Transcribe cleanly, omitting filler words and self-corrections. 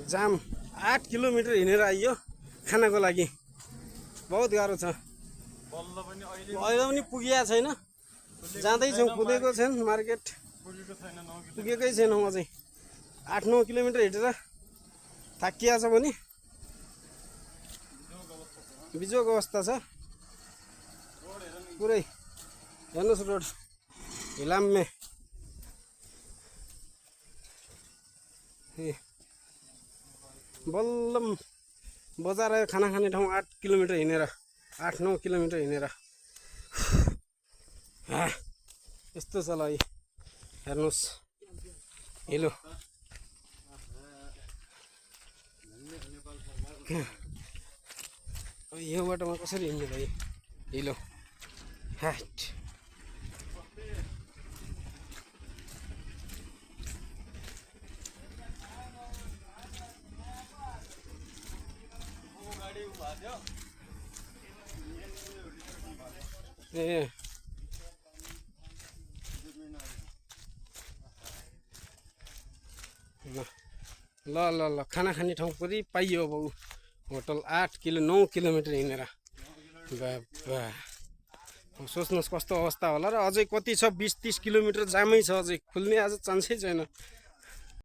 जाम 8 kilometre हिँडेर आइयो खानाको लागि। बहुत गाह्रो छ। अहिले पनि पुगेको छैन, जाँदैछौँ, पुगेको छैन मार्केट, पुगेकै छैनौँ अझै। 8-9 किलोमिटर हिँडेर थाकिया छ भने बिजोग अवस्था छ पुरै। हेर्नुहोस् रोड हिलाम्मे। बल्ल बजार आयो खाना खाने ठाउँ 8 किलोमिटर हिँडेर, 8-9 किलोमिटर हिँडेर। यस्तो छ ल है, हेर्नुहोस् हिलो। यो बाटोमा कसरी हिँड्ने भाइ, हिलो ह्याट। ए ल ल ल खाना खाने ठाउँ पनि पाइयो अब। होटल 9 किलोमिटर हिँडेर। बाबा सोच्नुहोस् कस्तो अवस्था होला र। अझै कति छ, 20-30 किलोमिटर जामै छ, अझै खुल्ने आज चान्सै छैन।